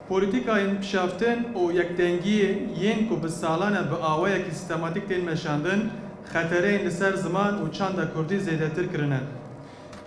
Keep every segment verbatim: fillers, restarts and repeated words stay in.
Polîtîkayên pişaftin û yekdengiyê yên ku bi salan e bi awayekî sîstematîk tên meşandin, xetereyên li ser ziman û çanda kurdî zêdetir kirine.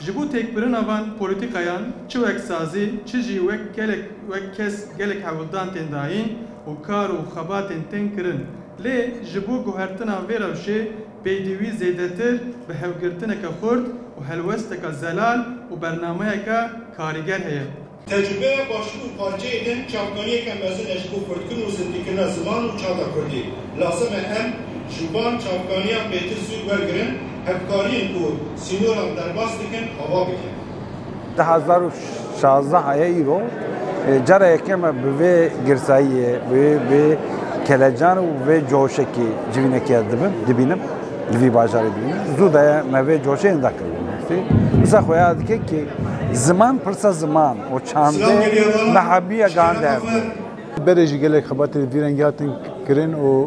Ji bo têkbirina van polîtîkayan çi wek sazî, çi jî wek gelek, wek kes gelek hewldan tên dayîn û kar û xebatên tên kirin. Lê ji bo guhertina vê rewşê pêdivî zêdetir bi hevgirtineke xurt û helwesteke zelal û bernameyeke karîger heye. Tecrûbeya başûr û parçeyê din çavkaniyeke mezin e ji bo xurtkirin û zindîkirina ziman û çanda kurdî. Lazim e em ji van çavkaniyan bêtir sûd wergirin, hevkariyên ku sînoran derbas dikin ava bikin. Du hezar û şazdeh heye îro, e, cara yekem e bi vê girsayiyê, bi, bi kelecan û vê coşekê civînekê dibim, dibînim, li vî bajarê dibînim. Zû de me vê coşê hênda kiribû. Wisa xwe ya dike ki ziman pirsa ziman û çandê mehabiya gande ev. Berê jî gelek xebatê vî rengî hatin kirin û,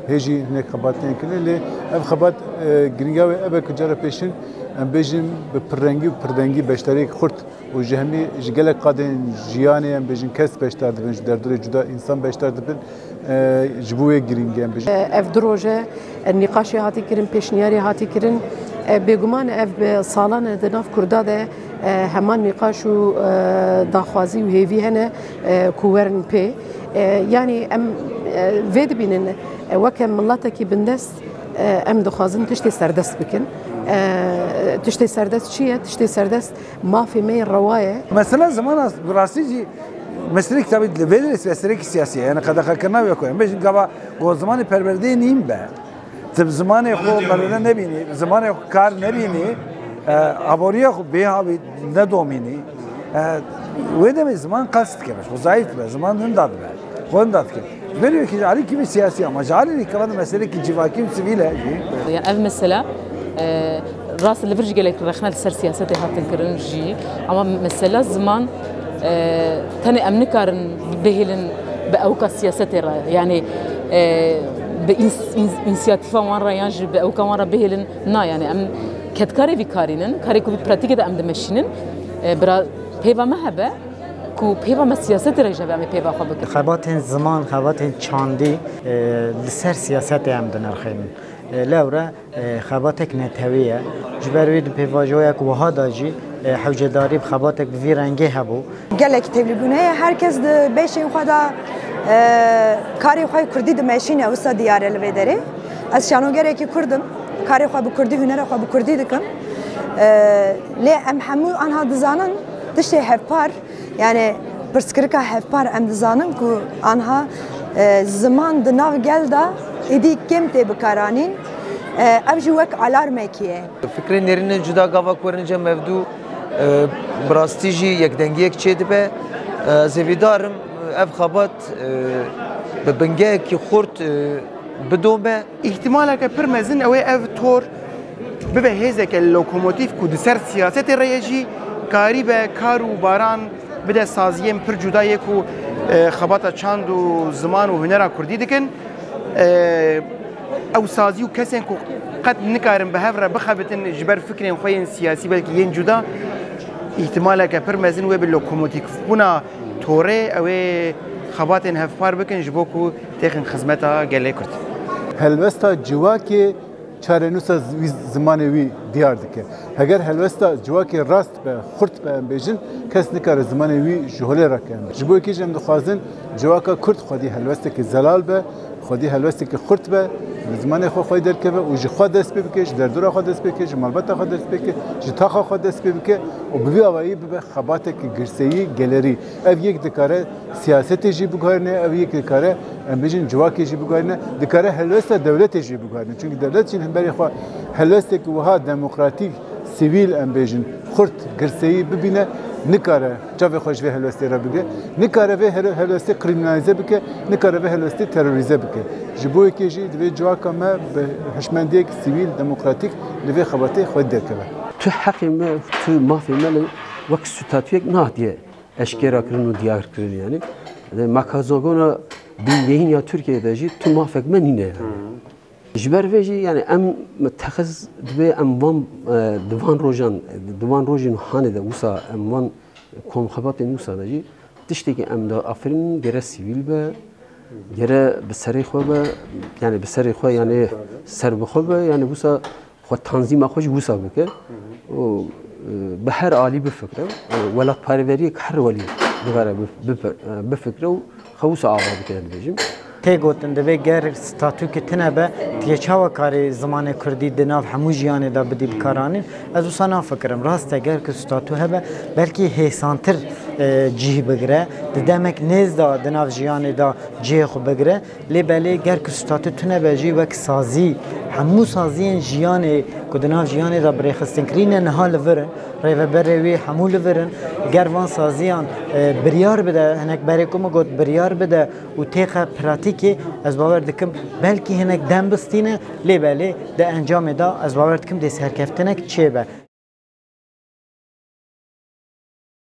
e, hê jî hinek xebatên kirin, lê ev xebat, e, girîngiya wê ev e ku cara pêşin, em bêjin bi pirrengî û pirdengî beşdariyek xurt û ji hemî ji gelek qadên jiyanê em bêjin kes beşdar dibin, ji derdorê cuda însan beşdar dibin, e, ji bo wê girîng e em bêjin. Ev du roj e, e, nîqaşê hatî kirin, pêşniyarê hatî kirin. E, bêguman ev bi salan e di nav Kurda de, e, heman nîqaş û, e, daxwazî û hêvî hene, e, ku werin pê. E, yanî em, e, vê dibînin, e, weke miletekî bindest, e, em dixwazin tiştê serdest bikin. E, tiştê serdest çi ye? Tiştê serdest mafê me yê rewa ye. Mesela ziman bi rastî jî meseleyek tabii li vê derê meseleyek siyasî ye. Yani qedexekirina wê ku em bêjin gava ku zimanê perwerdeyê nîn be. Tu bi zimanê xwe perwerde nebînî, bi zimanê xwe kar nebînî, e, aboriya xwe bê havî nedomînî. E, wê demê ziman qels dike, xwe zayîf dibe, ziman hinda dibe, xwe hinda dike. Ji ber wê kî ji alî kî vê siyasî ama ji alî kî vana meselekî civakî û sivîl e jî. Yani ev mesele, e, rast li vir jî gelek rexne li ser siyasetê hatin kirin jî. Ama mesela ziman, e, tenê em nikarin bihêlin bi ewka siyasetê re. Yani, e, bi îns-, îns-, însiyatîfa wan re yan jî bi ewka wan re bihêlin na. Yani em kedkarê vî karî nin, karê ku vî pratîkê de em dimeşînin, e, bira pêva me hebe ku pêva me siyasetê re jî hebe em ê pêva xwe bikin. Xebatên ziman, xebatên çandî, e, li ser siyasetê em dinirxînin. E, lewre, e, xebatek netewî ye. Ji ber wê di pêvajoyek wiha de jî, e, hewcedarî bi xebatek bi vî rengê hebû. Gelek tevlîbûne ye. Her kes di beşên xwe de, e, karê xwe kurdî dimeşîne, wisa diyar e li vê derê. Ez şanogerekî kurd im. Karê xwe bi kurdî, hunera xwe bi kurdî dikim. E, lê em hemû anha dizanin tiştê hevpar, yani pirsgirika hevpar em dizanin ku anha, e, ziman di nav gel de êdî kêm tê bikaranîn. E, ev jî wek alarmekî ye. Fikrên nêrînên cuda gava ku werin cem mevdû, e, bi rastî jî yekdengiyek çêdibe. E, ez hêvîdar im, ev xebat, e, bi bingehekî xurt, e, bidome. Îhtimaleke pir mezin ew ê ev tor bibe hêzeke lokomotîf ku di ser siyasetê re ye jî karîbe kar û baran bide saziyên pir cuda yê ku, e, xebata çand û ziman û hunera kurdî dikin. E, ew sazî û kesên ku qet nikarin bi hev re bixebitin ji ber fikrên xwe yên siyasî belkî yên cuda, îhtimaleke pir mezin wê bi lokomotîfbûna torê ew ê xebatên hevpar bikin ji bo ku têxin xizmeta gelê Kurd. Helwesta civakê çarenûsa z-, wî zimanê wî diyar dike. Heger helwesta civakê rast be, xurt be, em bêjin, kes nikare zimanê wî ji holê re kêm be. Ji bo yekê jî em dixwazin civaka Kurd xwedî helwestekî zelal be, xwedî helwestekî xurt be, bi zimanê xwe xwedî derkeve û ji xwe dest pê bike, ji derdora xwe dest pê bike, ji malbata xwe dest pê bike, ji taxa xwe dest pê bike û bi vî awayî bibe xebatekî girseyî, gelerî. Ev yek dikare siyasetê jî biguherîne, ev yek dikare, em bêjin, civakê jî biguherîne, dikare helwesta dewletê jî biguherîne. Çimkî dewlet jî hemberî xwe helwestekî wiha demokratîk, sivîl, em bêjin, xurt, girseyî bibîne, nikare çavê xwe ji vê helwestê re bigire, nikare vê hel-, helwestê krîminalîze bike, nikare vê helwestê terorîze bike. Ji bo yekê jî divê civaka me bi hişmendiyek sivîl, demokratîk li vê xebatê xwe derkeve. Tu heqê me, tu mafê me li wek statuyek nehatiye eşkera kirin û diyar kirin, yani. Di makazagona bingehîn ya Tirkiyeyê de jî tu mafek me nîne, yani. Ji ber vê jî, yani, em texiz dibe em van, e, di van rojan, di van rojên hanê de wisa em van komxebatên wisa de jî Tiştekî em diafirînin gere sivîl be, gere bi serê xwe be, yani bi serê xwe, yani ser bi xwe be, yani wisa xwe tanzîma xwe jî wisa bike û, e, bi her alî bifikre. Yani welatparêveriyek her welî bivere bi-, bipe-, e, bifikre û xwe wisa ava bike, ez dibêjim. Tê gotin, divê ger statûkî tune be, tu yê çawa karî zimanê kurdî di nav hemû jiyanê de bidî bikaranîn? Ez wisa nafikirim. Rast e, ger ku statû hebe, belkî hêsantir, e, cih bigire, di demek nêz de di nav jiyanê de cihê xwe bigire. Lê belê ger ku statû tune be jî, wek sazî, hemû saziyên jiyanê ku di nav jiyanê de birêxistinkirî ne, niha li vir in, rêveberê wî hemû li vir in. Ger van saziyan, e, biryar bide, hinek berê ku min got, biryar bide û têxe pratîkê, ez bawer dikim belkî hinek dem bistîne, lê belê di encamê de ez bawer dikim dê serkeftinek çêbe.